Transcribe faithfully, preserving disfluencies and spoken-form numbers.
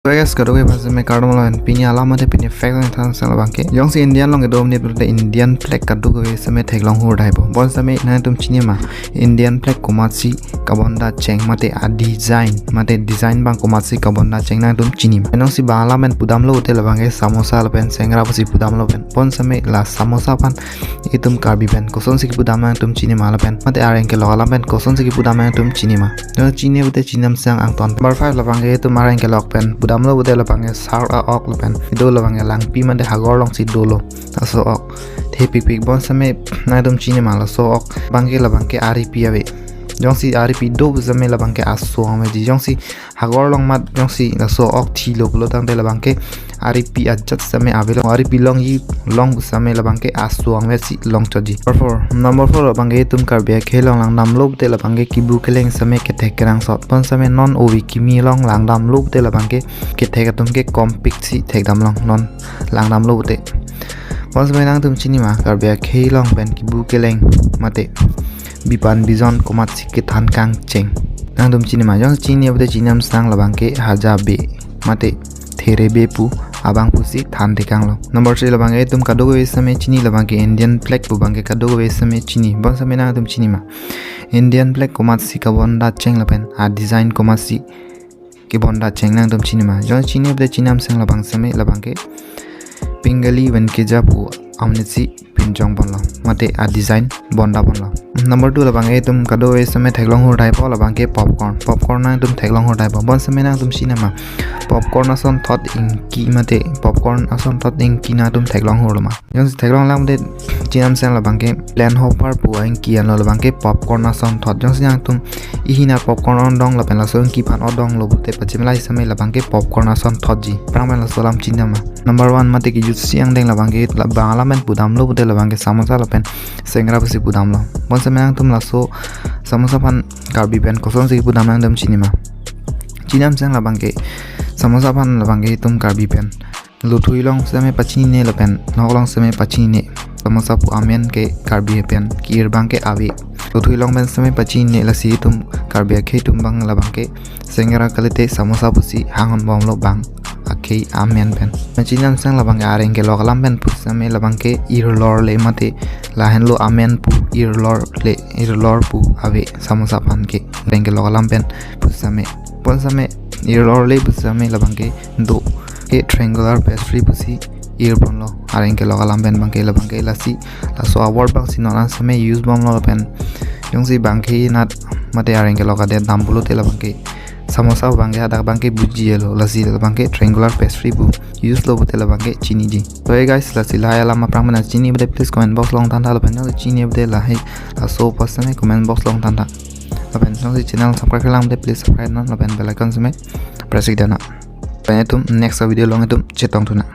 So guys, kadokave aphan seme kardom lo, pini alam mate pini fact nangthan sang labang ke. Jongsi Indian along kedo amonit pulote Indian flag kadokave seme theklong hur daipo. Bonseme nangtum chini ma, Indian flag komatsi kabonda cheng mate a-design, mate design abang komatsi kabonda cheng nangtum chini ma. Jongsi bang alam pen pudamlo pulote labang ke samosa lapen senggra pusi pudamlo pen. Bonseme la samosa aphan itum Karbi pen kosonsi kipudam nangtum chini ma lapen mate areng kelok alam pen kosonsi kipudam nangtum chini ma. Jongsi chini pulote chinam sang angton. Number five labang ke itum areng kelok pen pudamlo pulote labang ke sar a-ok lapen kedo labang ke langpi mate hagor alongsi dolo. Laso ok thepikpik. Bonseme nangtum chini ma laso ok abang ke labang ke aripi ave. Jongsi aripi do puseme labang ke aso angveji. Jongsi hagor along mat jongsi laso ok thilo pulo tangte labang ke aripi ajat seme avelo. Aripi longji long puseme labang ke aso angvesi longchotji. Number four, number four labang ke itum Karbi akhei along langdamlo pulote labang ke kibu keleng seme kethek kenangsot. Bonseme non ove kimi along langdamlo pulote labang ke kethek atum ke kompik si thekdam long non langdamlo pulote. Bonseme nangtum chini ma Karbi akhei along pen kibu keleng mate bipan bijon komatsi kethan kangcheng? Nangtum chini ma? Jongsi chini pulote chinam sang labang ke haja be mate therebe pu abang pusi than tekang lo. Number three labang ke itum kadokave seme chini labang ke Indian flag pu abang ke kadokave seme chini. Bonseme nangtum chini ma Indian flag komatsi kabonda cheng lapen a-design komatsi kibonda cheng nangtum chini ma? Jongsi chini pulote chinam sang labang seme labang ke Pingali Venkija pu amonit si pinchong ponlo mate a-design bonda ponlo. Number two labang ke itum kadokave seme theklong hur daipo labang ke popcorn. Popcorn nangtum theklong hur daipo. Bonseme nangtum chini ma popcorn asonthot ingki mate popcorn asonthot ingki nangtum theklong hurlo ma? Jongsi theklong lang pulote chinam sang labang ke Flammhopper pu a-ingki anlo labang ke popcorn asonthot. Jongsi nangtum ihin a-popcorn odong lapen laso ingki aphan odonglo pulote pachimlai seme labang ke popcorn asonthotji. Aphrang pen laso alam chinam ma? Number one mate kejutsi angdeng labang ke la bang alam pen pudamlo pulote labang ke samosa lapen senggra pusi pudamlo. Bonseme nangtum laso samosa aphan Karbi pen kosonsi kipudam nangtum chini ma? Chinam sang labang ke samosa aphan labang ke itum Karbi pen lothui along seme pachinine lapen nok along seme pachinine. Samosa pu amen ke Karbi pen ki-ir abang ke ave. Lothui along pen seme pachinine, lasi itum Karbi akhei atum abang labang ke senggra kalite samosa pusi hanghon bomlo bang akhei amen pen. Chinam sang labang ke areng kelok alam pen pusitame labang ke irlor le mate lahenlo amen pu irlor le, irlor pu ave samosa aphan ke areng kelok alam pen pusitame. Pusitame irlor le pusitame labang ke do ke triangular pastry pusi ir ponlo areng kelok alam pen abang ke. Labang ke lasi laso a-word abang si non an seme use bomlo lapen jongsi abang ke nat mate areng kelok adet dam pulote labang ke samosa abang ke hadak abang ke bujilo, lasi labang ke triangular pastry pu use lo pulote labang ke chiniji. So hey guys, lasi lahai alam aphrang mena chini pulote please comment box along than tha lapen jongsi chini pulote lahai laso pusitame comment box along than tha. Lapen jongsi channel subscribe lang pulote please subscribe non lapen bell icon seme press ik dana. Lapen itum next video along itum chetongthu nang.